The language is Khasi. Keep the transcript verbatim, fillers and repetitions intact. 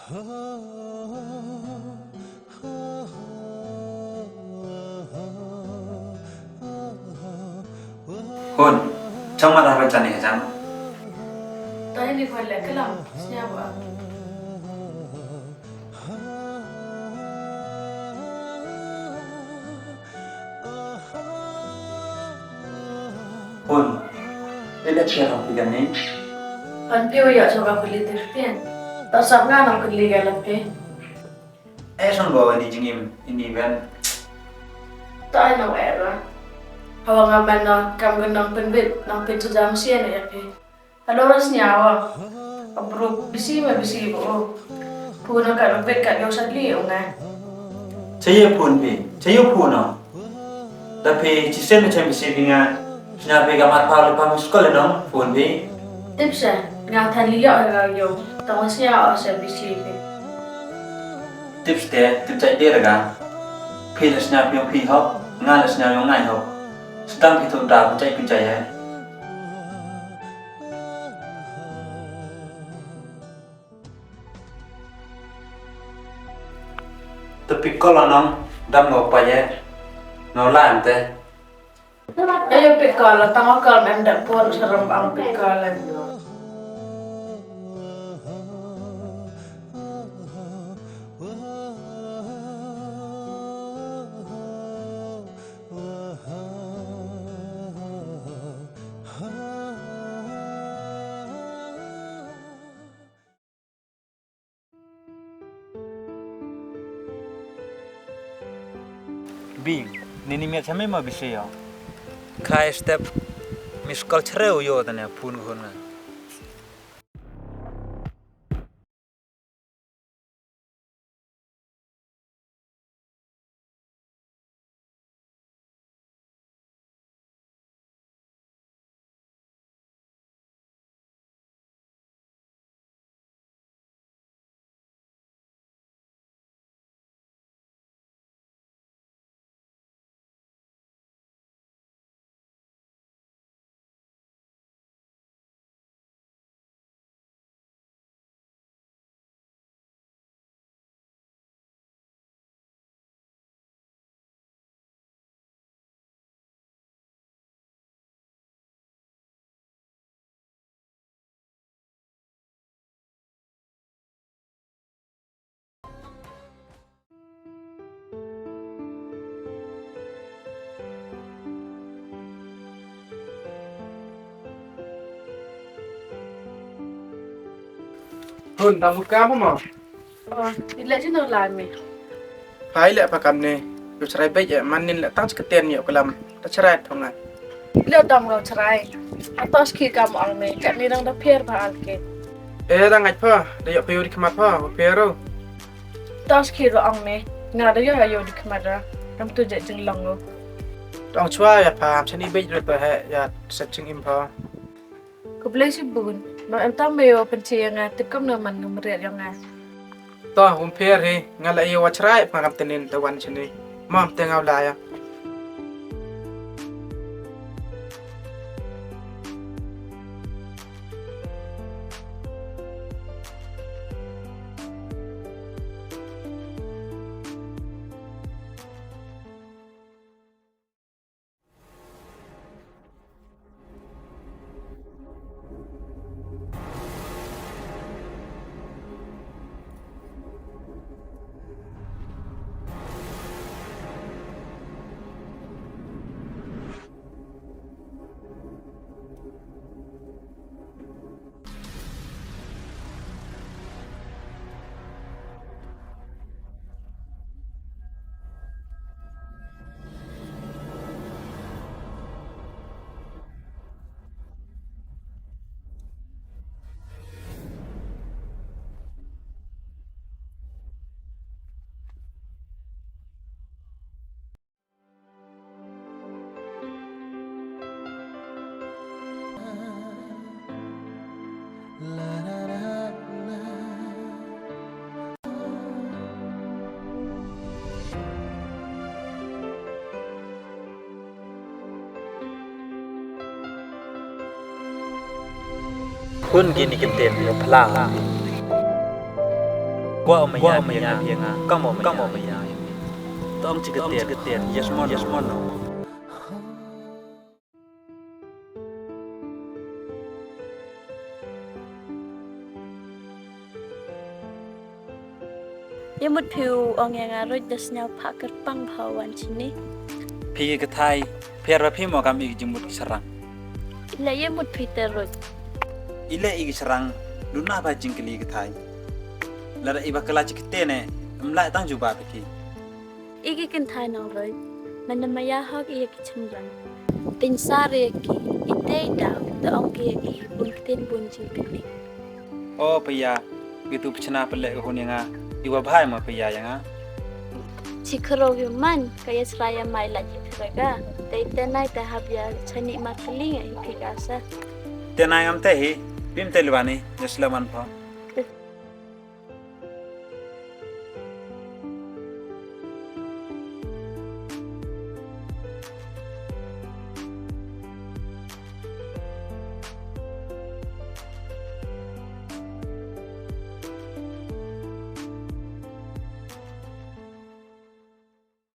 Hun, chang ma da ba chani ka chang. Tani ko le kalam, snya ba. Hun, le le chia rong pigan ni. Pan pio ya choba kulit terpian. Ta sab nga nang kulit galape. Eh, song bawa ni jingim ini ben. Ta ai nang era. Hawa nga man na kam gun nang penbit, nang pin sejam sian ya pe. Alo ras nyawa. Abru bisi ma bisi bo. Puna ka rubit ka yo sadli unga. Chayo pun pi, chayo puna. Da phi chisen me chem bisi phi nga. Sna phi ka mat pha le pha muskol no pun phi. Tipsa, nga than li yo nga yo. Tong sia o sa bisi phi. Tips te, tip chai de raga. Phi le sna phi phi hok, nga le sna yo ngai hok. Sdang phi tu da phi chai phi chai hai. Te phi kol anong dam ngo pa ye. Ngo la ante. Ayo phi kol tang kol mem da por seram ang phi kol. Bing, nini miat chame ma bisi yo. Khai step miss call chre u yo tane phone ko hon nga. Hun, dang mut kam mo? Oh, ila jino la me. Hai le pa kam ne. Yo chrai bej ya manin le tang chketen yo kalam. Ta chrai thong ai. Ila dam lo chrai. Atos ki kam ang me. Kat ni dang da pher ba al ke. Eh, dang ai pa. Da yo pher di khmat pa. Pher ro. Tos ki ro ang me. Nga da yo yo di khmat ra. Kam tu je jing long lo. Dang chwa ya pa. Chani bej ro pa he ya sa ching im pa. Khublei shibun, nong em tang me o pynche ïa nga, tip kam na man ngam riat ïa nga. To, um pher hi, nga la ïa wa chrai, pha kam tenin te wan chini. Mam te ngau la ïa. Khun kini kim tem ïa phylla. Kwah maya maya nga, kam maya maya. Tong chi ktien, yes mo no. Ïa mut phi u ong ïa nga ruh da sñiaw phah kyrpang bha wan shini. Phi ki kthai, phi ar ba phi mo kam i ki jingmut ki syrang. Ila ïa mut phi te ruh. Ila i ki syrang, duna ba jingkylli ki kthai. Lada i ba kylla chi ktien ne, em lah tang jubab phi ki. I ki kynthai nong ruh, man da maya hok ïa ki chynrang. Tyngsar ïa ki, i te i daw, da ong ki ïa ki, bun ktien bun jingkylli. O paya, kitu pchna pele ka hun ïa nga, i wa bhai ma paya ïa nga. Chi khro yu man, ka ïa sra ïa mai la chi khro ga. Te te nai te hab ïa chani ma kylli nga i phi ka sa. Te nai ngam te hi, bim te lwani, ïa sla man pha.